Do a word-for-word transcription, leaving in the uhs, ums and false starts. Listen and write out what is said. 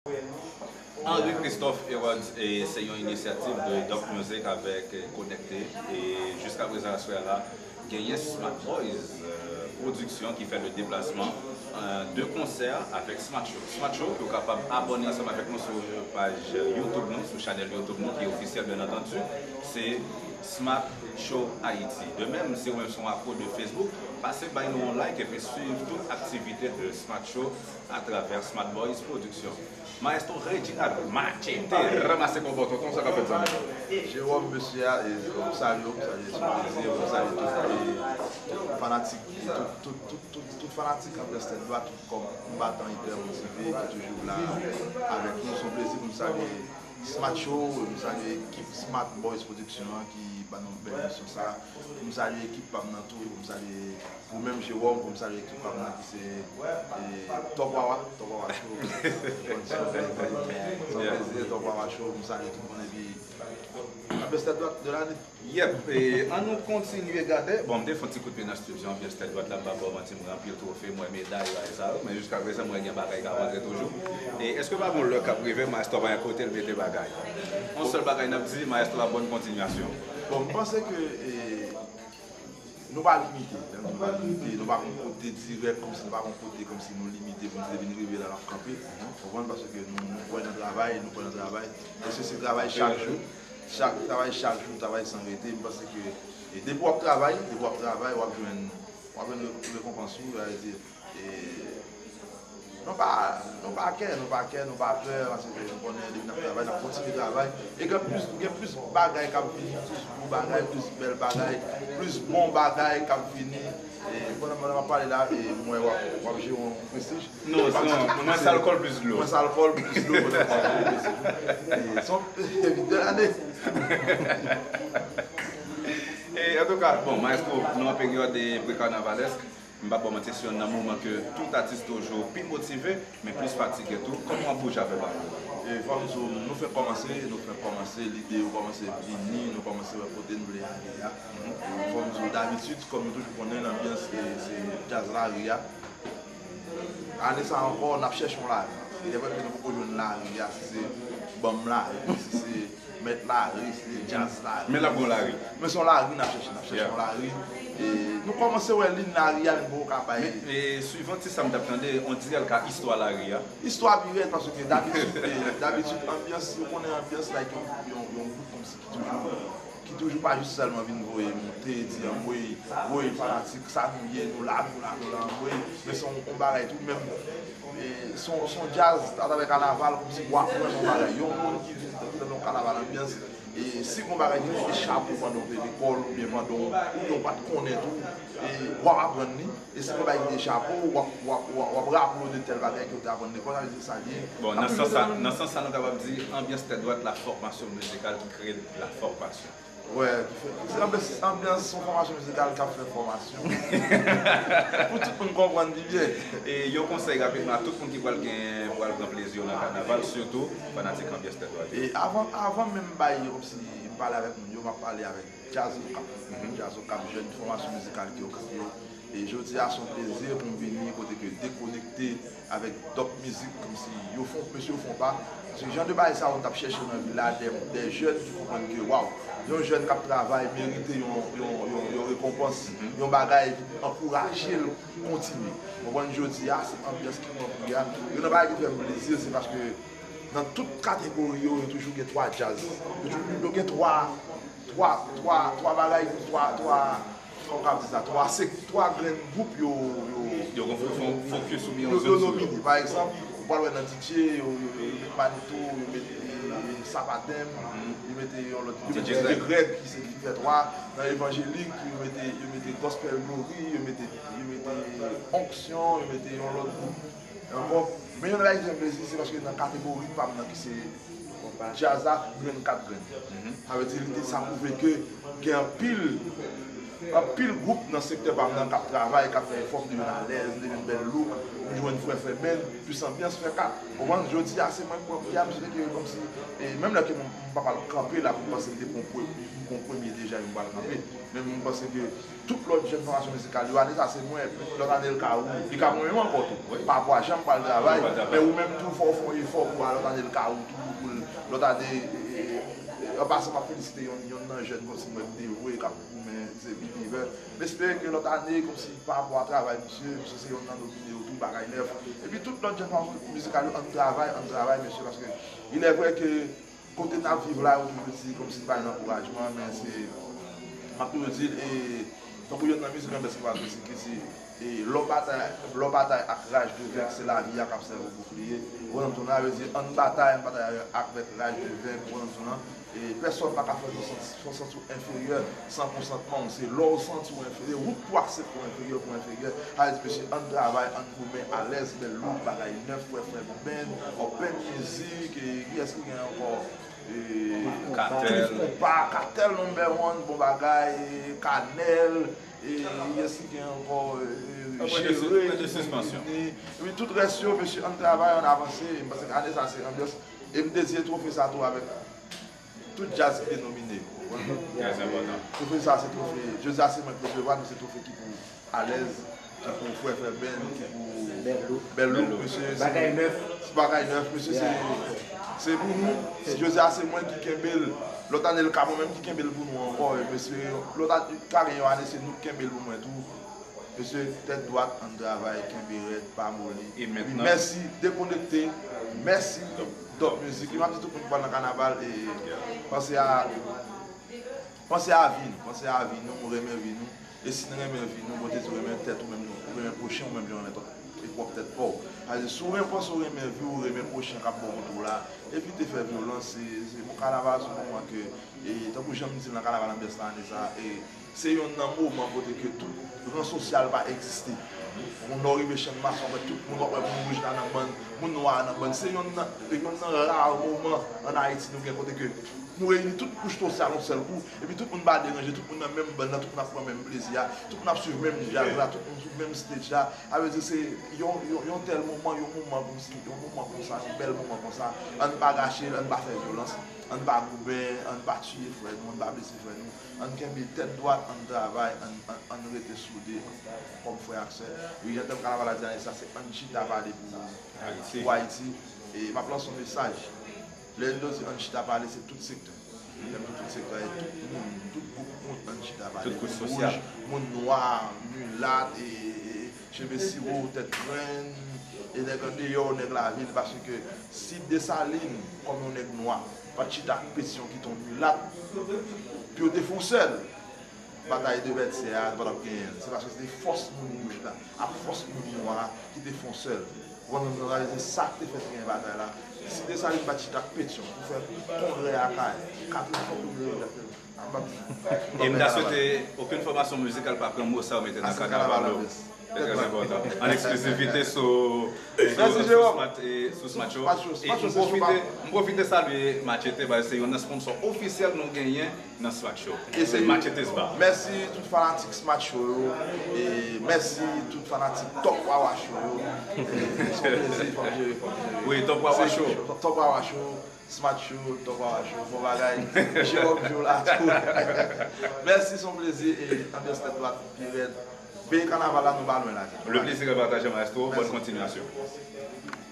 Henri Christophe Herods, e se yon inisyativ de Dope Music avèk, e, Konekte. E jiska prezan aswè a la, genyen Smart Boys, e, Production ki fè le deplasman, e, de konsè avèk Smart Show. Smart Show, ke w kapab abòne ansanm avèk nou sou paj YouTube nou, sou chanèl YouTube nou, ki ofisyèl, byen antandi, se Smart Show Haïti. De menm, si ou menm se yon akro de Facebook, pase bay nou yon like epi swiv tout aktivite de Smart Show atravè Smart Boys Production. Maestro Reginald Machete, ranmase konpò tonton, sa k ap fèt zanmi? Jewòm, mesye a, e, m salye w, m salye Sou Plezi, m salye tout, e, fanatik, tout, tout, tout, tout, tout fanatik Anbyans Tèt Dwat, tout kòm konbatan ipè motive ki toujou la avèk nou. Se yon plezi pou m salye Smart Show, m salye ekip Smart Boys Production an ki ban nou bèl emisyon sa. M salye ekip pa m nan tou, m salye ou menm Jewòm, pou m salye ekip pa m nan ki se, e, Top Wawa, Top Wawa Show. Se yon plezi, se yon plezi, Top Wawa Show, m salye tout moun epi Anbyans Tèt Dwat de lane. Yep, e, ann nou kontinye gade. Bon, m te fè yon ti kout pye nan estidyo, Anbyans Tèt Dwat la, m pa ba w manti, m gen anpil twofe, m wè meday, bagay sa yo, men jiska prezan, m wè gen bagay k ap rantre toujou. E èske pa gen lè k ap rive, Maestro pa gen kote l mete bagay? Yon sèl bagay n ap di, Maestro a bòn kontinyasyon. Bon, m panse ke, e, nou pa limite, lè nou di nou pa limite, nou pa gen yon kote dirèk, kòmsi nou pa gen yon kote, kòmsi nou limite, pou nou te vin rive la, n ap kanpe, ou konprann, paske nou, nou kwè nan travay, nou kwè nan travay, e se, se travay chak jou, chak, travay chak jou, travay san rete, m panse ke, e depi w ap travay, depi w ap travay, w ap jwenn, w ap jwenn re-, rekonpans ou, sa vle di, e, nou pa, nou pa kè, nou pa kè, nou pa pè, paske nou konnen depi n ap travay, n ap kontinye travay. E gen plis, gen plis bagay k ap vini, plis gwo bagay, plis bèl bagay, plis bon bagay k ap vini. E pandan, pandan m ap pale la, e m wè w ap, w ap jere yon prestij. Non, non, mwens alkòl, plis dlo. Mwens alkòl, plis dlo, pandan m ap jere yon prestij. E se yon, e, de lane. E, antouka, bon, Maestro, nou an peryòd, e, prekannavalèsk. M p ap ba w manti, se yonn nan moman ke tout atis toujou pi motive, men plis fatige tou. Kòman w ap bouje avè bagay yo? E fò m di w, nou fenk kòmanse, nou fenk kòmanse, lide yo kòmanse vini, nou kòmanse wè kote n vle ale a. Fò m di w, dabitid, kòm nou toujou konnen, Anbyans se, se djaz lari a. Ane sa a ankò, n ap chèche yon lari. Gen lè ke nou poko jwenn lari a, si se banm lari, si se mèt lari, si se djaz lari. Men l ap gen yon lari. Men se yon lari n ap chèche, n ap chèche yon lari. E nou kòmanse wè liy lari a, men poko ka bay. Men, e, swivan ti sa m t ap tande, on dirè l ka istwa lari a. Istwa pi rèd, paske dabitid, e, dabitid, Anbyans, yo konnen Anbyans like yon, yon, yon gwoup kòmsi ki toujou, ki toujou pa jis sèlman vin voye monte, di anmwey, woy, fanatik, sa nou ye, nou la, nou la, nou la, anmwey. Men se yon, yon bagay tou, menm, e, se yon, se yon djaz atravè kanaval, kòmsi w aprann yon bagay. Yon moun ki vin, ki nan yon kanaval Anbyans, e si gon bagay ki fè chapo pandan w te lekòl, oubyen pandan w, oubyen w pa t konnen tou, e w ap aprann li. E si gon bagay ki te chapo w, w ap, w ap, w ap, w ap raple w de tèl bagay ke w te aprann lekòl, sa vle di sa l ye. Bon, nan sans sa, nan sans sa, nou kapab di, Anbyans Tèt Dwat, la fòmasyon mizikal ki kreye la fòmasyon. Wè, ki fè, se Anbyans, Anbyans se yon fòmasyon mizikal k ap fè fòmasyon. Pou tout moun konprann pi byen. E yon konsèy rapidman a tout moun ki pral gen, pral pran plezi yo nan kanaval, sitou fanatik Anbyans Tèt Dwat yo. E avan, avan menm bay, kòmsi m pale avèk moun yo, m ap pale avèk Djaz Okap. Djaz Okap, jèn fòmasyon mizikal ki Okap yo. E jodi a, se yon plezi pou m vini kote ke dekonekte avèk Dope Music, kòmsi yo fè, mesye yo fè yon pa. Paske jan de bagay sa yo, nou t ap chèche nan vil la, de, de jèn ki konprann ke, waw, yon jèn k ap travay merite yon, yon, yon, yon rekonpans, yon bagay ki ankouraje l kontinye. Ou konprann, jodi a, se Anbyans ki pran pri a. Youn nan bagay ki fè m plezi, se paske nan tout kategori yo, yo toujou gen twa djaz. Yo toujou, yo gen twa, twa, twa, twa bagay, twa, twa, kòman w ka di sa, twa sek-, twa grenn gwoup yo, yo, yo gon fo-, fo-, fokis oubyen yo, yo domine. Pa egzanp, ou pral wè nan D J, yo, yo, yo met Manitou, yo met, e, e, Sapaten, yo mete yon lòt, yo met D J Greg, ki se, ki fè twa, nan evanjelik, yo mete, yo mete Gospel Glory, yo mete, yo mete Onksyon, yo mete yon lòt gwoup. Ankò, men yon bagay ki fè m plezi, se paske nan kategori pa m nan ki se djaz la, grenn kat grenn. Sa vle di, li te, sa pwouve ke gen anpil, anpil gwoup nan sektè pa m nan k ap travay, k ap fè efò pou yo vin alèz, pou yo vin bèl look. jwenn frè, frè Ben, plis anbyans, frè Kat. Ou konprann? Jodi a, se mwen k pran pri a, misye te kenbe kòmsi, e menm lè ke mwen, m pa pral kanpe la, pou m panse m te pran pre-, m pran premye deja, e m pral kanpe. Men m panse ke tout lòt jèn fòmasyon mizikal yo, ane sa se mwen, lòt ane l ka ou, li ka mwen menm ankò tou. Pa rapò a jan m pral travay, men ou menm tou, fò w fè yon efò pou lòt ane l ka ou tou, pou l, lòt ane, e, e, e, an pasan, m ap felisite yon, yon nan jèn kòmsi mwen m te vwe, k ap goumen, se Big River. M espere ke lòt ane, kòmsi pa rapò a travay misye, misye se yon nan nomine yo tou, bagay nèf. Epi tout lòt jèn fòmasyon mizikal yo, ann travay, ann travay, mesye, paske il est vrai que kote n ap viv la, yo toujou di kòmsi n pa gen ankourajman, men se, m ap toujou di l, e tankou yon nan mizik anbès ki pral fè, se ki se, e lè w batay, lè w batay ak raj de venk, se lavi a k ap sèvi w boukliye. Ou konprann sa m di w la, vle di, ann batay, ann batay avèk raj de venk, ou konprann sa m di w la. E pèsòn pa ka fè w santi, fè w santi w enferyè san konsantman w. Se lè w santi w enferyè, ou tou aksepte w enferyè pou enferyè. Sa vle di, mesye, ann travay, ann goumen alèz, bèl look, bagay nèf, frè, frè Ben, Open Music, e kiyès ki gen ankò? E, Katèl. Cliff Compa, Katèl number one, bon bagay, e, Kanèl, e kiyès ki gen ankò? E, Jere, Epi tout rès yo, mesye, ann travay, ann avanse, m panse ke ane sa se anbyans, e m deziye twofe sa tou avèk tout djaz ki te nomine yo. Trè enpòtan. Twofe sa se twofe, jodi a se mwen k resevwa l, men se twofe ki pou alèz, ki pou frè, frè Ben, ki pou bèl look, mesye, se bagay nèf, mesye, se, se pou nou. Jodi a se mwen ki kenbe l. Lòt ane l ka mwen menm ki kenbe l pou nou ankò, mesye. Lòt ane, ka gen yon ane, se nou k kenbe l pou mwen tou. Mesye, tèt dwat, ann travay, kenbe rèd, pa moli. Epi mèsi, dekonekte, mèsi, Top Music. E m ap di tout moun ki pral nan kanaval, e panse a, panse a vi nou, panse a vi nou, renmen vi nou. E si n renmen vi nou, Bondye di w renmen tèt ou menm, ou renmen pwochen ou menm jan w renmen tòt, e pwòp tèt pa w. Sa vle di, si w renmen, panse w renmen vi w, renmen pwochen k ap bò kote w la, evite fè vyolans, se, se, bon, kanaval se yon moman ke, e tankou jan m di l nan kanaval anbyans la ane sa, e se yonn nan moman kote ke tout ran sosyal pa egziste. Moun, lè w rive Channmas, w ap wè tout moun, w ap wè moun wouj la nan bann, moun nwa a nan bann. Se yonn nan, yonn nan ra moman ann Ayiti nou gen kote ke nou reyini tout kouch sosyal yon sèl kou, epi tout moun pa deranje, tout moun nan menm bann nan, tout moun ap pran menm plezi a, tout moun ap swiv menm djaz la, tout moun sou menm stage la. Sa vle di se yon, yon, yon tèl moman, yon moman kòmsi, yon moman konsa, yon bèl moman konsa, ann pa gache l, ann pa fè vyolans, ann pa goumen, ann pa tiye frè nou, ann pa blese frè nou. Ann kenbe tèt dwat, ann travay, ann, ann, ann rete soude kòm frè ak sè. Wi, jan tèm kanaval la di ane sa, se ann chita pale pou, pou Ayiti. E m ap lanse yon mesaj. Lè n di ann chita pale, se tout sektè. Lè m di tout sektè, e tout moun, tout gwoup moun, ann chita pale. Tout kouch sosyal. Moun wouj, moun nwa, milat, e, e, e, cheve siwo, tèt grenn, e nèg andeyò, nèg lavil, paske si Desalin, kòm yon nèg nwa, pa t chita ak Petyon ki te yon milat, pou yo te fè yon sèl, batay de Vètyè a, nou pa t ap genyen l. Se paske se te fòs moun wouj la ak fòs moun nwa a ki te fè yon sèl. Ou konprann sa m di w la? Se sa k te fè te gen batay la. Si Desalin pa t chita ak Petyon pou fè kongrè Akayè, katreventwa kongrè yo t ap fè. E m ta swete okenn fòmasyon mizikal pa pran mo sa yo mete nan kanaval yo. Se trè enpòtan. An eksklizivite sou, sou, sou Smat, e, sou Smat Show. E m pwofite, m pwofite salye Machete, paske se youn nan sponsò ofisyèl nou genyen nan Smat Show. E se Machete Sba. Mèsi tout fanatik Smat Show yo. E mèsi tout fanatik Top Wawa Show yo. E se yon plezi, fò m jere, fò m jere. Wi, Top Wawa Show. Top Wawa Show. Smat Show, Top Wawa Show, bon bagay. Jewòm Joe la tou. Mèsi, se yon plezi e anbyans tèt dwat, pye rèd. Peyi kanaval la, nou pa lwen la. Le plaisir est partagé, maestro. Bonne continuation.